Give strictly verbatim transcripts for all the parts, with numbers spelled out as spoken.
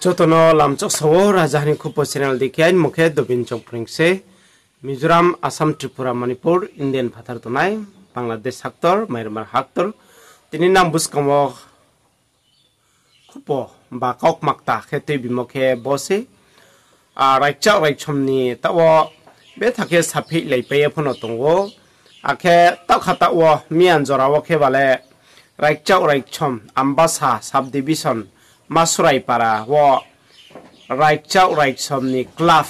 Joto no lamchak sa ou, Raja Hani Khupo channel dei khe, aini mung khe Dobin Chongpring se. Mizoram, Assam, Tripura, Manipur, Indian phathar tongnai, Bangladesh haktor, Myanmar haktor. Tini nang buskang wo khupo ba kaukma kta khe tuibimo khe bo se. Raikchak raikchom ni taoh wo betha khe saphihlaipai ye pho no tong ou. Akhe taoh kha taoh wo miyan jora wo khe ba le Raikchak raikchom Ambasa subdivision Masurai para wo Raikchak raikchom ni club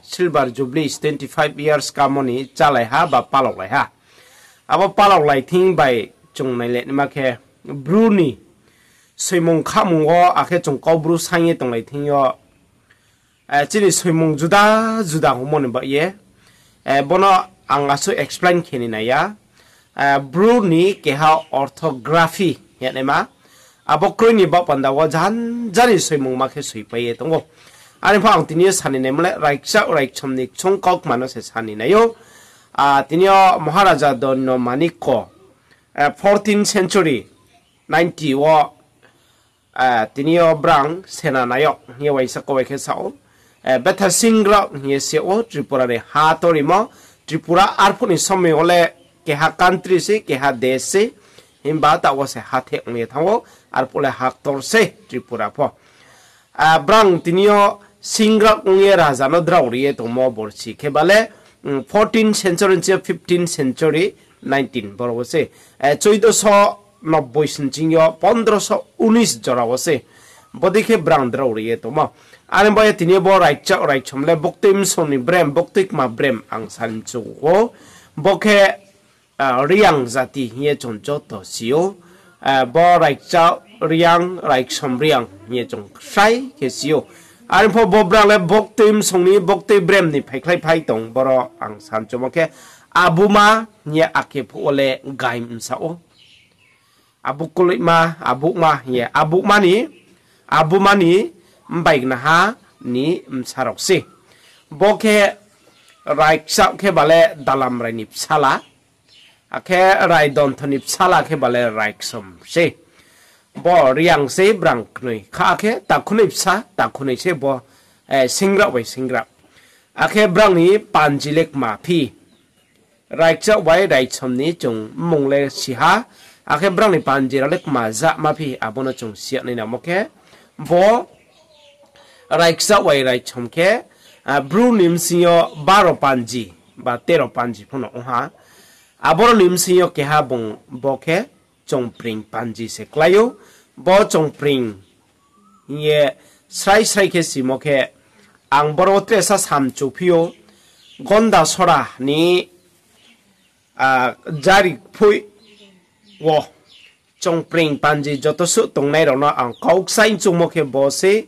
Silver Jubilee twenty five years kamo ni chálai ha ba palaolai ha. Abo palaolai thing bai chung nailai naima khe Bru ni soimung khamung wo akhe chung Kaubru saing ye tonglai thing yo chini soimung juda juda ongmo ni baoh ye, bono ang asuh explain khe ni nai ya. Bru ni keha orthography hingnaima, abo kroi ni baoh panda wo janja ni soimungma khe soipai ye tong ou. Are pho ang tini yo sa ni naimo le Raikchak raikchom ni ksung kaukma no se sa ni nai ou. Tini yo Maharaja Doino Manikko, fourteen century ninety wo, tini yo brang sena nayok hing ye uaingsa kau bai khe sa ou. Betha singra hing ye se ou, Tripura ni ha torimo. Tripura arphuh ni somoi wo le keha country se, keha desh se, himba taoh wo se hathe ong ye thanng ou, arphuh le haktor se Tripura pho. Brang tini yo singra ong ye raja no drao ri ye tongmo borsi khe ba le fourteen century ni fifteen century, nineteen boro wo se, চৌদ্দশো নব্বই sing ching yo পনেরোশো উনিশ jora wo se. Bodei khe brang drao ri ye tongmo. Are bo ye tini yo bo Raikchak raikchom le buktui msong ni brem, buktui kma brem ang sa ni mchu ou. Bo khe Reang jati hing ye chung joto si ou. Bo Raikchak Reang, Raiksom Reang hing ye chung srai khe si ou. Are pho bo brang le buktui msong ni, buktui brem ni phaikhlai phai tong, boro ang sa ni mchumo khe Abuma hing ye akhe phuh wo le gai bsa ou. Abu koloima, Abuma hing ye, Abuma ni, Abuma ni mbaignaha ni bsa rao se. Bo khe Raikchak khe ba le Dalamrai ni bsala, akhe Raidontho ni bsala khe ba le Raiksom se. Bo Reang se brang knoi kha, akhe takhunoi bsa, takhunoi se bo, singra bai singra. Akhe brang ni panji le kma phi. Raikchak bai Raiksom ni chung mmung le si ha, akhe brang ni panji rao le kma ja ma phi, abo no chung si ya nai namo khe, bo Raikchak bai Raiksom khe, Bru ni bsing yo baro panji ba tero panji pho no ong ha. Aboro ni bsing yo keha bung bo khe Chongpring panji se klái ou. Bo Chongpring hing ye srai srai khe simo khe, ang boro wo tre sa samchu phi ou, Gondasora ni, Jarikphoih wo Chongpring panji joto suh tongnai rao no ang kau kchaih chungmo khe bo se,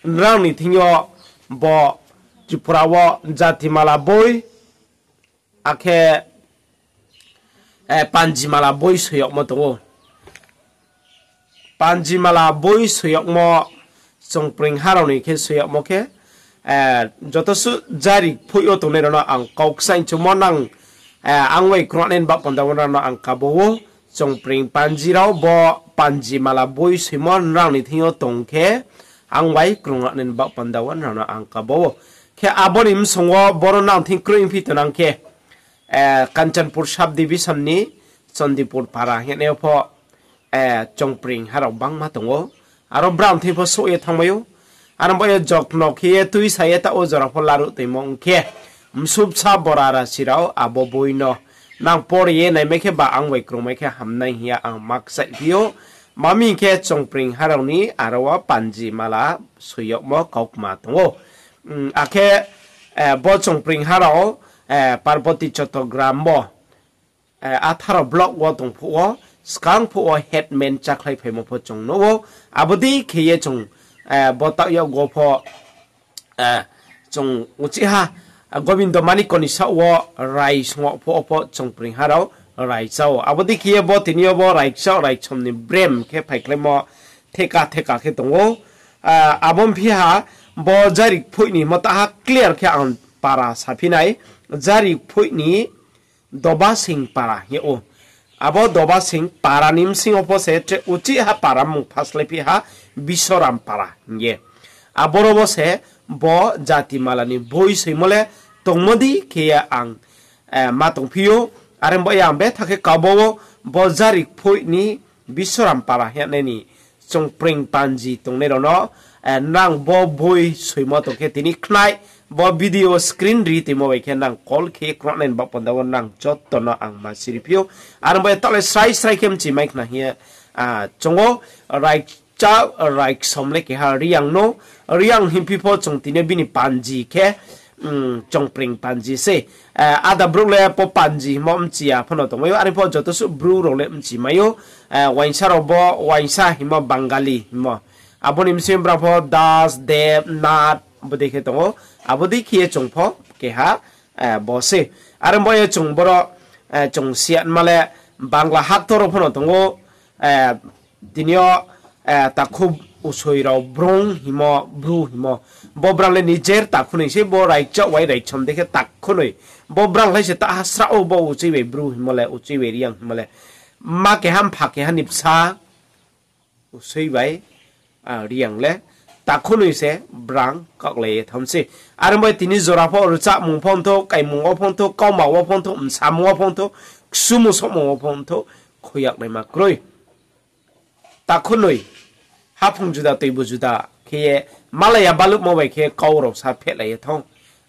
nrao ni thing yo bo Tripura wo Jatimala boi, akhe Panjimala boi soi yagmo tong ou. Panjimala boi soi yagmo, Chongpring ha rao ni khe soi yagmo khe, joto suh Jarikphoih wo tongnai rao no ang kau kchaih chungmo nang, ang bai krungnai ni baoh panda wo nrao no ang kabo ou, Chongpring panji rao bo Panjimala boi soimo nrao ni thing yo tong khe, ang bai krungnai ni baoh panda wo nrao no ang kabo ou. Khe abo ni bsong wo boro nang thing kroi phi tonang khe, Kanchanpur sub division ni Chandipur para hing ye pho, Chongpring ha rao bangma tong ou. Aro brang thing pho souh ye thanngmai ou. Aro bo ye jotno khe ye tuisa ye taoh wo jora pho laruh toimo ong khe, msubsa bora rasi rao abo boi no nang pore ye naimai khe ba ang bai krungmai khe hamnai hing ye ang ma kchaih phi ou. Mami hing khe Chongpring ha rao ni aro wo Panjimala soi yagmo kaukma tong ou. Akhe, bo Chongpring ha rao, Parboti Chottogram wo, atharo block wo tong phuh wo, skang phuh wo headman chakhlai phaimo pho chung nuh ou. Abo dei khe ye chung, bo taoh yag wo pho, chung uchih ha, Gobindo Manikko ni saoh wo rai song phuh wo pho Chongpring ha rao rai chá ou. Abo dei khe ye bo tini yo bo Raikchak Raichom ni brem khe phaikhlaimo theka theka khe tong ou. Abo phi ha, bo Jarikphoih ni himo taha clear khe ang para saphi nai, Jarikphoih ni Dobasing para hing ou. Abo Dobasing para ni bsing yo pho se tre uchih ha para mung phaslai phi ha, Bisoram para hing ye. Aboro wo se bo jati mala ni boi soimo le tongmo di khe ye ang ma tongphi ou. Are bo ye ang betha khe kabo wo bo Jari Kphoih ni Biswaram para hing ye nai ni Chungpring Panji tongnai rao no, nrang bo boi soimo tong khe tini khnai, bo video screen ri toimo bai khe nrang call khe ye khnanai ni baoh panda wo nrang joto no ang ma siri phi ou. Are bo ye taoh le srai srai khe mchi mai khna hing ye chung ou. Raikchak Raiksom le keha Reang no, Reang hingphi pho chung tini yo bini panji khe, Chungpring Panji se. Ada brouh le bo panji hingmo mchi ya pho no tongmai ou, are pho joto suh bru rao le mchi mai ou. Uaingsa rao bo, uaingsa hingmo Bangali hingmo. Abo ni bsing brao pho Das, Deb, Nath, abo dei khe tong ou. Abo dei khe ye chung pho keha bo se. Are bo ye chung boro, chung siyanma le Bangla haktor rao pho no tong ou. Tini yo takhu usoi rao brung hingmo, bru hingmo. Bo brang le nijer takhu noi se, bo Raikchak bai Raiksom dei khe takhu noi. Bo brang lai se ta ha srah ou, bo uchui bai bru hingmo le, uchui bai Reang hingmo le. Ma keha mpha keha ni bsa, usoi bai Reang le takhu noi se brang kaohlai ye thanng se. Are bo ye tini jora pho rchahmung pho ongthou, kaimung wo pho ongthou, kauma wo pho ongthou, msamung wo pho ongthou, ksumung sohmung wo pho ongthou, khuyak naima kroi. Takhu noi, haphung juda, toibu juda khe ye malai ya baluhmo bai khe kau rao sa phehlai ye thanng.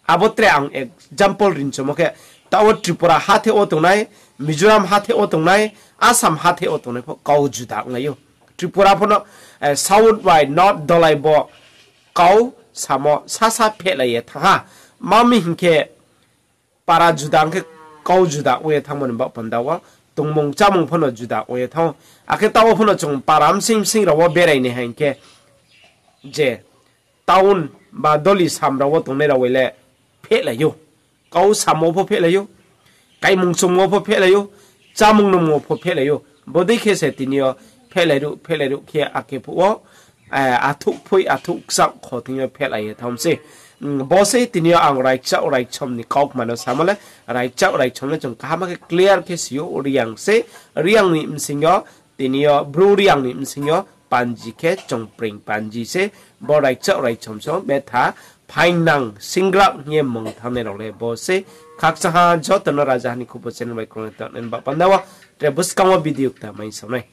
Abo tre ang example rinchomo khe, taoh wo Tripura hatheh wo tongnai, Mizoram hatheh wo tongnai, Assam hatheh wo tongnai pho kau juda onglai ou. Tripura pho no, South bai North dolai bo kau samo sasa phehlai ye thanng ha. Ma mi hing khe, para juda ong khe kau juda ong ye thanngmo ni baoh panda wo, tongmung chámung pho no juda ong ye thanng ou. Akhe taoh wo pho no chung para bsing bsing rao wo berai ni hing khe, je town ba doli sam rao wo tongnai rao bai le phehlai ou. Kau samo pho phehlai ou, kaimung chungmo pho phehlai ou, chámung nungmo pho phehlai ou. Bodei khe se tini yo phehlai ruh, phehlai ruh khe akhe phuh wo, athuh kphoi, athuh kchaoh kho thing yo phehlai ye thanng se. Bo se tini yo ang Raikchak Raiksom ni kaukma no samo le, Raikchak Raiksom le chung kaham khe clear khe si ou, Reang se, Reang ni bsing yo, tini yo bru Reang ni bsing yo panji khe Chungpring Panji se, bo Raikchak Raiksom so betha phaingnang singrak hing ye mung thanngnai rao le bo se. Khakchang ha joto no Rajaha ni Khupo channel bai krung ye tongnai ni baoh panda wo, tre buskang wo video kta mai sao nai.